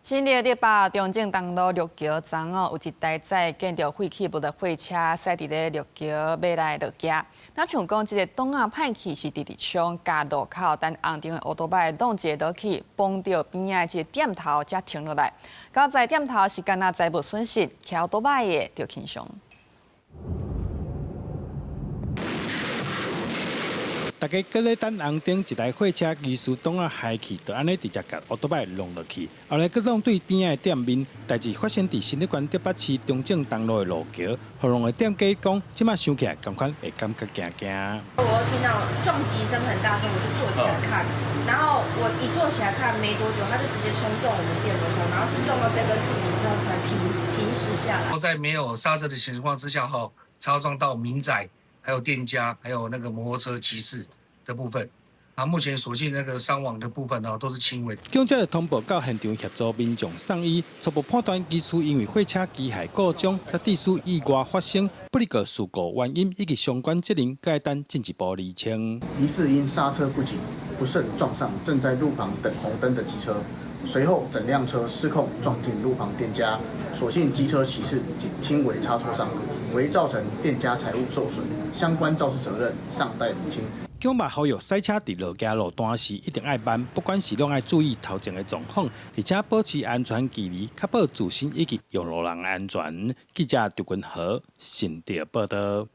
新竹竹北中正東路陸橋昨哦，有一台載建築廢棄物的貨車駛佇咧陸橋欲來落橋。若像講這個擋仔歹去是直直衝，共路口等紅燈的歐多擺擋一下落去，碰著邊仔的這個店頭才停落來。佳哉店頭是干焦財物損失，騎歐多擺的著輕傷。大家閣咧等紅燈，一台貨車機師擋仔害去，就按呢直接共歐多擺挵落去。後來閣挵對邊仔的店面，代誌發生佇新竹縣竹北市中正東路的路橋，予挵的店家講，這馬想起來，仝款會感覺驚驚。我聽到撞擊聲很大聲，我就坐起來看，然後我一坐起來看沒多久，他就直接衝撞我們店門口，然後是撞到這根柱子之後才停駛下來。在沒有剎車的情況之下，哈，擦撞到民宅，還有店家，還有那個摩托車騎士的部分，啊，目前所幸那個傷亡的部分呢，都是輕微。警察通報到現場協助民眾送醫，初步判斷機師因為貨車機械故障，才致使意外發生。不過事故原因以及相關責任，閣愛等進一步釐清。疑似因剎車不及，不慎撞上正在路旁等紅燈的機車，隨後整輛車失控撞進路旁店家，所幸機車騎士僅輕微擦挫傷，未造成店家財物受損，相關肇事責任尚待釐清。警嘛呼籲駛車佇路橋路段時一定愛慢，不管是攏愛注意頭前的狀況，而且保持安全距離，確保自身以及用路人安全。記者張君和新竹報導。